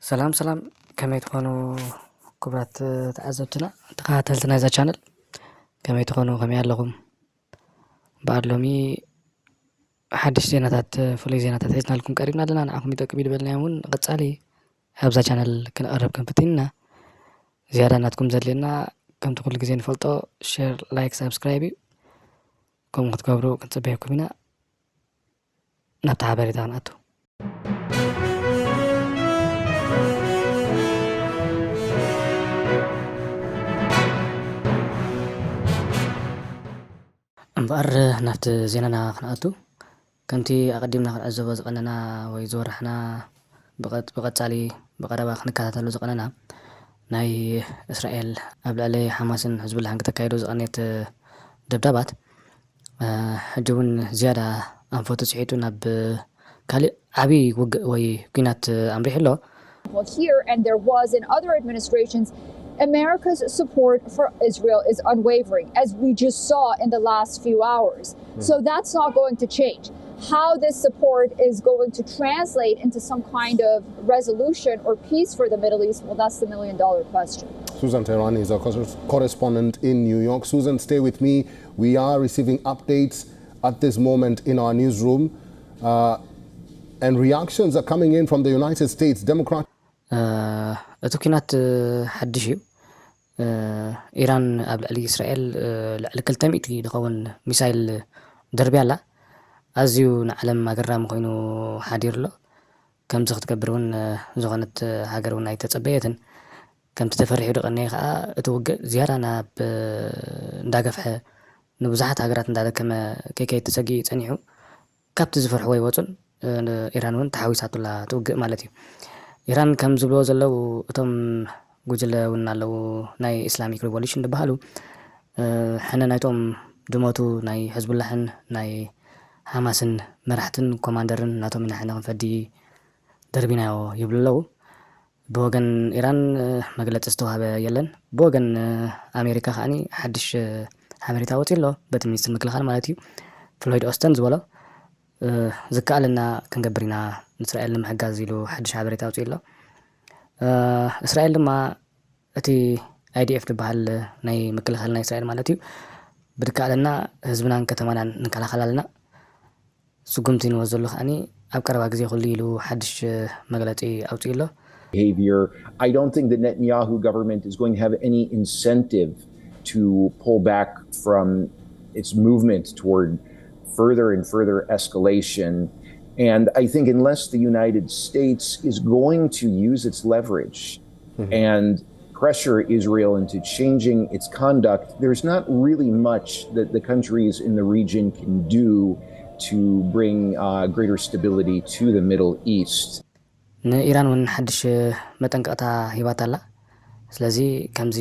ሰላም ሰላም፣ ከመይ ትኾኑ ክቡራት ተዓዘብትና፣ ተኸታተልቲ ናይዛ ቻነል? ከመይ ትኾኑ? ከመይ ኣለኹም? በዓል ሎሚ ሓድሽ ዜናታት፣ ፍሉይ ዜናታት ሒዝናልኩም ቀሪብና ኣለና። ንዓኹም ይጠቅም እዩ ዝበልናዮም እውን ንቐጻሊ ኣብዛ ቻነል ክንቐርብ ክንፍትን ኢና። ዝያዳ ናትኩም ዘድልየና፣ ከምቲ ኩሉ ግዜ ንፈልጦ፣ ሼር፣ ላይክ፣ ሳብስክራይብ እዩ። ከምኡ ክትገብሩ ክንጽበየኩም ኢና። ናብቲ ሓበሬታ ክንኣቱ። እምበኣር ናብቲ ዜናና ክንኣቱ፣ ከምቲ ኣቐዲምና ክንዕዘቦ ዝቐነና ወይ ዝወራሕና ብቐ-፣ ብቐጻሊ ብቐረባ ክንከታተሎ ዝቐነና ናይ እስራኤል ኣብ ልዕሊ ሓማስን ሕዝቡላህን ክተካይዶ ዝቐነየት ደብዳባት፣ እ፣ ሕጂ እውን ዝያዳ ኣንፈቱ ስሒቱ ናብ ካልእ ዓብዪ ውግእ ወይ ኲናት ኣምሪሑ ኣሎ። Well, here, and there was in other administrations, America's support for Israel is unwavering, as we just saw in the last few hours. So that's not going to change. How this support is going to translate into some kind of resolution or peace for the Middle East, well, that's the million dollar question. Susan Tehrani is our cor-, correspondent in New York. Susan, stay with me. We are receiving updates at this moment in our newsroom, uh, and reactions are coming in from the United States Democrat. እ፣ እቲ ኲናት፣ እ፣ ሓድሽ እዩ። እ፣ ኢራን ኣብ ልዕሊ እስራኤል፣ እ፣ ልዕሊ ክልተ ሚእቲ ዝኸውን ሚሳይል ደርብያ ኣላ። ኣዝዩ ንዓለም ኣገራሚ ኮይኑ ሓዲሩ ኣሎ። ከምዚ ክትገብር እውን፣ እ፣ ዝኾነት ሃገር እውን ኣይተጸበየትን። ከምቲ ተፈሪሑ ዝቐነየ ከኣ እቲ ውግእ ዝያዳ ናብ፣ እ፣ እንዳገፍሐ፣ ንብዙሓት ሃገራት እንዳደከመ ከይከይድ ተሰጊኡ ጸኒሑ። ካብቲ ዝፈርሕዎ ኣይወጹን። እ፣ ኢራን እውን ተሓዊሳቱላ ትውግእ ማለት እዩ። ኢራን ከም ዝብልዎ ዘለዉ እቶም ጉጅለ እውን ኣለዉ፣ ናይ ኢስላሚክ ሪቮሉሽን ዝበሃሉ፣ እ፣ ሕነ ናይቶም ድሞቱ ናይ ሕዝቡላሕን ናይ ሓማስን መራሕትን ኮማንደርን ናቶም ኢና ሕነ ክንፈዲ ደርቢናዮ ይብሉ ኣለዉ። ብወገን ኢራን፣ እ፣ መግለጺ ዝተዋህበ የለን። ብወገን፣ እ፣ ኣሜሪካ ከኣኒ ሓድሽ፣ እ፣ ሓበሬታ ወጺኡ ኣሎ፣ በቲ ሚኒስትር ምክልኻል ማለት እዩ፣ ፍሎይድ ኦስተን ዝበሎ፣ እ፣ ዝከኣለና ክንገብር ኢና ንእስራኤል ንምሕጋዝ ኢሉ ሓድሽ ሓበሬታ ኣውጺኡ ኣሎ። እ፣ እስራኤል ድማ እቲ ኣይ ዲ ኤፍ ዝበሃል ናይ ምክልኻል ናይ እስራኤል ማለት እዩ፣ ብዝከኣለና ህዝብናን ከተማናን ንከላኸል ኣለና፣ ስጉምቲ ንወስደሉ ከኣኒ ኣብ ቀረባ ግዜ ኩሉ ኢሉ ሓድሽ መግለጺ ኣውጺኡ ኣሎ። Behavior. I don't think the Netanyahu government is going to have any incentive to pull back from its movement toward further and further escalation. And I think unless the United States is going to use its leverage and pressure Israel into changing its conduct, there's not really much that the countries in the region can do to bring, uh, greater stability to the Middle East. ንኢራን እውን ሓድሽ መጠንቀቕታ ሂባታ ኣላ። ስለዚ ከምዚ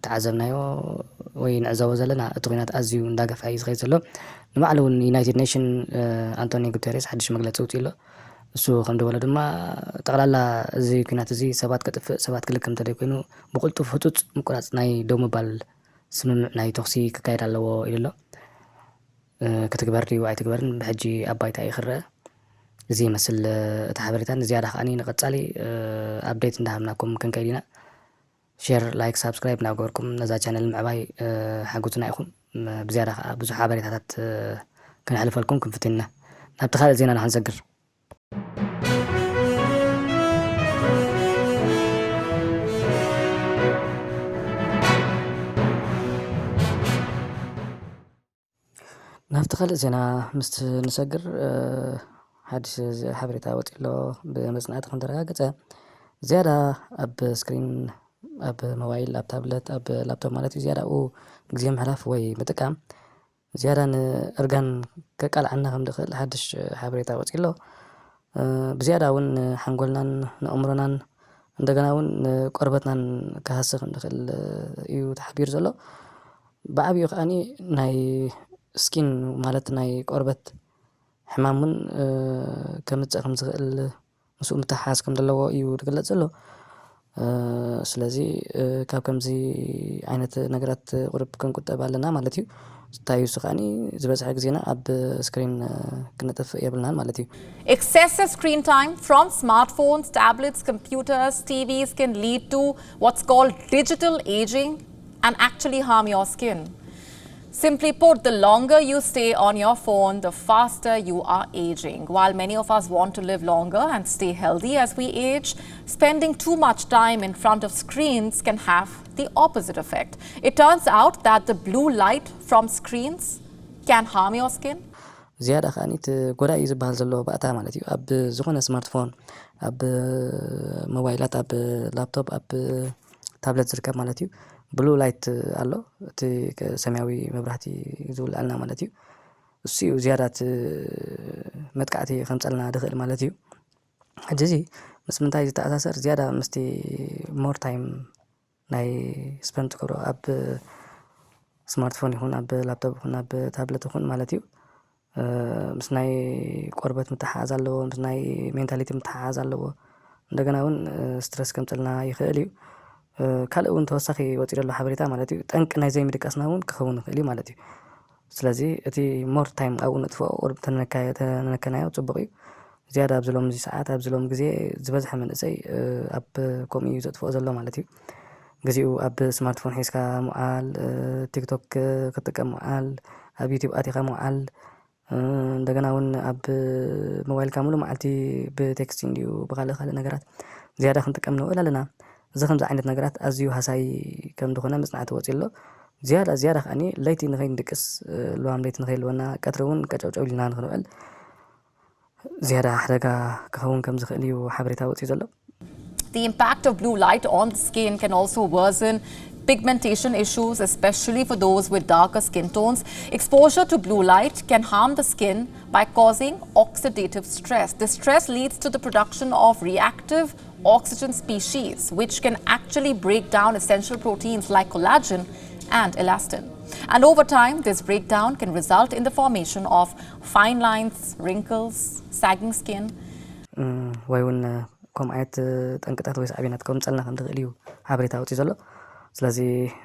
ተዓዘብናዮ ወይ ንዕዘቦ ዘለና፣ እቲ ኲናት ኣዝዩ እንዳገፍሐ እዩ ዝኸይድ ዘሎ። ንባዕሉ እውን ዩናይትድ ኔሽን፣ እ፣ ኣንቶኒዮ ጉተሬስ ሓድሽ መግለጺ ኣውጺኡ ኣሎ። እሱ ከም ዝበሎ ድማ፣ ጠቕላላ እዚ ኲናት እዚ ሰባት ከጥፍእ፣ ሰባት ክልክም እንተዘይኮይኑ፣ ብቕልጡፍ ህጹጽ ምቁራጽ ናይ ደው ምባል ስምምዕ ናይ ተኹሲ ክካየድ ኣለዎ ኢሉ ኣሎ። እ፣ ክትግበር ድዩ ኣይትግበርን ብሕጂ ኣብ ባይታ እዩ ክረአ። እዚ ይመስል፣ እ፣ እቲ ሓበሬታ። ንዝያዳ ከኣኒ ንቐጻሊ፣ እ፣ ኣፕዴት እንዳሃብናኩም ክንከይድ ኢና። ሼር፣ ላይክ፣ ሳብስክራይብ እናገበርኩም ነዛ ቻነል ምዕባይ፣ እ፣ ሓግዙና ኢኹም። ም-፣ ብዝያዳ ከኣ ብዙሕ ሓበሬታታት፣ እ፣ ከነሕልፈልኩም ክንፍትን ኢና። ናብቲ ካልእ ዜናና ክንሰግር። ናብቲ ካልእ ዜና ምስ ንሰግር፣ እ፣ ሓድሽ ሓበሬታ ወጺኡ ኣሎ። ብመጽናዕቲ ከም ተረጋገጸ፣ ዝያዳ ኣብ ስክሪን፣ ኣብ ሞባይል፣ ኣብ ታብለት፣ ኣብ ላፕቶፕ ማለት እዩ፣ ዝያዳ ኣብኡ ግዜ ምሕላፍ ወይ ምጥቃም፣ ዝያዳ ንእርጋን ከቃልዓና ከም ዝኽእል ሓድሽ ሓበሬታ ወጺኡ ኣሎ። እ፣ ብዝያዳ እውን ንሓንጎልናን ንኣእምሮናን እንደገና እውን ንቆርበትናን ክሃሲ ከም ዝኽእል እዩ ተሓቢሩ ዘሎ። ብዓብዩ ከኣኒ ናይ ስኪን ማለት ናይ ቆርበት ሕማም እውን፣ እ፣ ከምጽእ ከም ዝኽእል ምስኡ ምትሕሓዝ ከም ዘለዎ እዩ ዝግለጽ ዘሎ። እ፣ ስለዚ፣ እ፣ ካብ ከምዚ ዓይነት ነገራት ቁሩብ ክንቁጠብ ኣለና ማለት እዩ። እንታይ እዩ እሱ ከዓኒ ዝበዝሐ ግዜና ኣብ ስክሪን ክነጥፍእ የብልናን ማለት እዩ። Excessive screen time from smartphones, tablets, computers, T Vs can lead to what's called digital aging and actually harm your skin. Simply put, the longer you stay on your phone, the faster you are aging. While many of us want to live longer and stay healthy as we age, spending too much time in front of screens can have the opposite effect. It turns out that the blue light from screens can harm your skin. ዝያዳ ከዓኒ እቲ ጎዳኢ ዝበሃል ዘሎ ባእታ ማለት እዩ። ኣብ ዝኾነ ስማርትፎን፣ ኣብ ሞባይላት፣ ኣብ ላፕቶፕ፣ ኣብ ታብለት ዝርከብ ማለት እዩ። ብሉ ላይት ኣሎ፣ እቲ ከ- ሰማያዊ መብራህቲ ዝውልዓልና ማለት እዩ። እሱ እዩ ዝያዳ እቲ መጥቃዕቲ ከምፀልና ድኽእል ማለት እዩ። ሕጂ እዚ ምስ ምንታይ ዝተኣሳሰር? ዝያዳ ምስቲ ሞር ታይም ናይ ስፐንድ ትገብሮ ኣብ ስማርትፎን ይኹን ኣብ ላፕቶፕ ይኹን ኣብ ታብለት ይኹን ማለት እዩ። ምስ ናይ ቆርበት ምትሓሓዝ ኣለዎ፣ ምስ ናይ ሜንታሊቲ ምትሓሓዝ ኣለዎ። እንደገና እውን ስትረስ ከምፅልና ይኽእል እዩ። ካልእ እውን ተወሳኺ ወፂኡ ዘሎ ሓበሬታ ማለት እዩ፣ ጠንቂ ናይ ዘይምድቃስና እውን ክኸውን ይኽእል እዩ ማለት እዩ። ስለዚ እቲ ሞር ታይም ኣብኡ ነጥፍኦ፣ ተነካናዮ ፅቡቕ እዩ። ዝያዳ ኣብዚ ሎም እዚ ሰዓት ኣብዚ ሎም ግዜ ዝበዝሐ መንእሰይ ኣብ ከምኡ እዩ ዘጥፍኦ ዘሎ ማለት እዩ። ግዜኡ ኣብ ስማርትፎን ሒዝካ ምውዓል፣ ቲክቶክ ክጥቀም ምውዓል፣ ኣብ ዩቲብ ኣቲኻ ምውዓል፣ እንደገና እውን ኣብ ሞባይልካ ሙሉ መዓልቲ ብቴክስቲንግ ድዩ ብካልእ ካልእ ነገራት ዝያዳ ክንጥቀም ንኽእል ኣለና። እዚ ከምዚ ዓይነት ነገራት ኣዝዩ ሃሳይ ከም ዝኾነ መፅናዕቲ ወፂኡ ኣሎ። ዝያዳ ዝያዳ ከዓኒ ለይቲ ንኸይንድቅስ፣ ልዋም ለይቲ ንኸይልወና፣ ቀትሪ እውን ቀጨውጨው ኢልና ንኽንውዕል ዝያዳ ሓደጋ ክኸውን ከም ዝኽእል እዩ ሓበሬታ ወፂኡ ዘሎ። The impact of blue light on the skin can also worsen pigmentation issues, especially for those with darker skin tones. Exposure to blue light can harm the skin by causing oxidative stress. This stress leads to the production of reactive oxygen species, which can actually break down essential proteins like collagen and elastin. And over time, this breakdown can result in the formation of fine lines, wrinkles, sagging skin. ወይ እውን ከምኡ ዓይነት ጠንቅታት ወይ ሳዕቤናት ከምፀልና ከም ትኽእል እዩ ሓበሬታ ኣውፂኡ ዘሎ። ስለዚ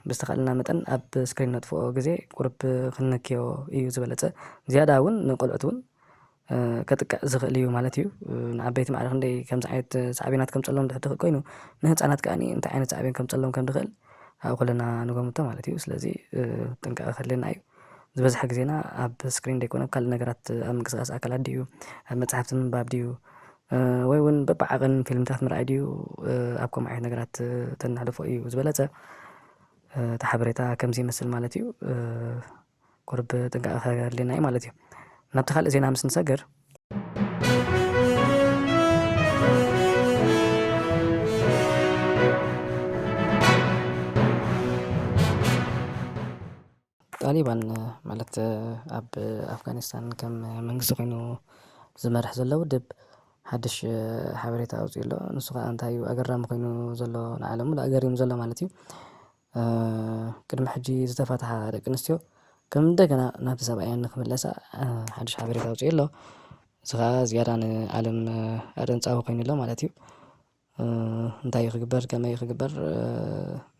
ብዝተኻእለና መጠን ኣብ ስክሪን ነጥፍኦ ግዜ ቁርብ ክንነክዮ እዩ ዝበለፀ። ዝያዳ እውን ንቆልዑት እውን ከጥቅዕ ዝኽእል እዩ ማለት እዩ። ንዓበይቲ ማዕረ ክንደይ ከምዚ ዓይነት ሳዕቤናት ከምፀሎም ድሕር ትኽእል ኮይኑ፣ ንህፃናት ከኣ እንታይ ዓይነት ሳዕቤን ከምፀሎም ከም ድኽእል ኣብ ኩለና ንገምቶ ማለት እዩ። ስለዚ ጥንቃቐ ከድልየና እዩ። ዝበዝሐ ግዜና ኣብ ስክሪን ደይኮነ ኣብ ካልእ ነገራት፣ ኣብ ምንቅስቃስ ኣካላት ድዩ፣ ኣብ መፅሓፍቲ ምንባብ ድዩ፣ ወይ እውን በብዓቐን ፊልምታት ምርኣይ ድዩ፣ ኣብ ከምኡ ዓይነት ነገራት ተነሕልፎ እዩ ዝበለፀ። እቲ ሓበሬታ ከምዚ ይመስል ማለት እዩ። ቁርብ ጥንቃቐ ከድልየና እዩ ማለት እዩ። ናብቲ ካልእ ዜና ምስ ንሰግር፣ ጣሊባን ማለት ኣብ ኣፍጋኒስታን ከም መንግስቲ ኮይኑ ዝመርሕ ዘሎ ውድብ ሓድሽ ሓበሬታ ኣውፅኡ ኣሎ። ንሱ ከዓ እንታይ እዩ ኣገራሚ ኮይኑ ዘሎ፣ ንዓለም ሙሉእ ኣገሪሙ ዘሎ ማለት እዩ። ቅድሚ ሕጂ ዝተፋትሓ ደቂ ኣንስትዮ ከም እንደገና ናብቲ ሰብኣየን ንክምለሳ ሓድሽ ሓበሬታ ኣውፅኡ ኣሎ። እዚ ከዓ ዝያዳ ንዓለም ኣደንፃዊ ኮይኑ ኣሎ ማለት እዩ። እንታይ ክግበር፣ ከመይ ክግበር፣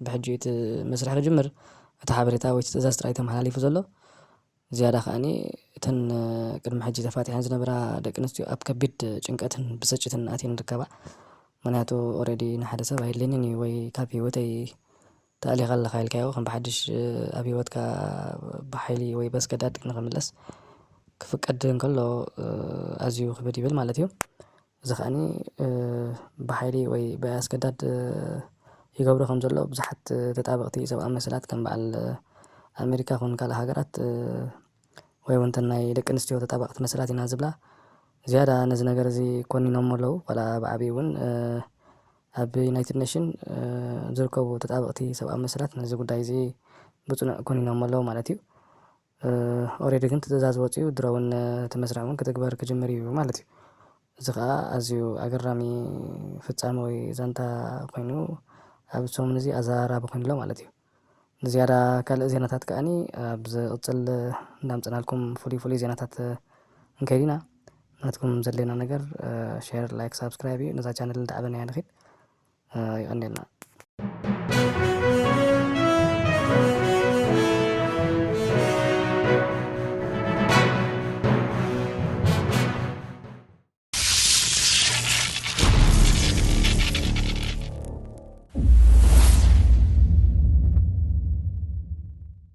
ብሕጂ እቲ መስርሕ ክጅምር እቲ ሓበሬታ ወይ እቲ ትእዛዝ ጥራይ ተመሓላሊፉ ዘሎ። ዝያዳ ከዓኒ እተን ቅድሚ ሕጂ ተፋቲሐን ዝነበራ ደቂ ኣንስትዮ ኣብ ከቢድ ጭንቀትን ብስጭትን ኣትየን ይርከባ። ምክንያቱ ኦረዲ ንሓደ ሰብ ኣየድልየንን እዩ ወይ ካብ ህይወተይ ተኣሊኻ ኣለኻ ኢልካዮ ከም ብሓድሽ ኣብ ህይወትካ ብሓይሊ ወይ በስገዳድ ንኽምለስ ክፍቀድ እንከሎ ኣዝዩ ክብድ ይብል ማለት እዩ። እዚ ከዓኒ ብሓይሊ ወይ ብኣስገዳድ ይገብሮ ከም ዘሎ ብዙሓት ተጣበቕቲ ሰብኣዊ መሰላት ከም በዓል ኣሜሪካ ኹን ካልእ ሃገራት ወይ እውን እተን ናይ ደቂ ኣንስትዮ ተጣበቕቲ መሰላት ኢና ዝብላ ዝያዳ ነዚ ነገር እዚ ኮኒኖሞ ኣለዉ። ዋላ ብዓብዪ እውን ኣብ ዩናይትድ ኔሽን ዝርከቡ ተጣበቕቲ ሰብኣዊ መሰላት ነዚ ጉዳይ እዚ ብፅኑዕ ኮኒኖሞ ኣለዉ ማለት እዩ። ኦሬዲ ግን ትእዛዝ ወፂኡ ድሮ እውን እቲ መስርሕ እውን ክትግበር ክጅምር እዩ ማለት እዩ። እዚ ከዓ ኣዝዩ ኣገራሚ ፍጻመ ወይ ዛንታ ኮይኑ ኣብ ሰሙን እዚ ኣዘራራቢ ኮይኑ ኣሎ ማለት እዩ። ንዝያዳ ካልእ ዜናታት ከዓኒ ኣብ ዝቕፅል እንዳምፅናልኩም ፍሉይ ፍሉይ ዜናታት እንከይድ ኢና። ናትኩም ዘድልየና ነገር ሼር፣ ላይክ፣ ሳብስክራይብ እዩ። ነዛ ቻነል እንዳዓበናያ ንኺድ። ይቐንየልና።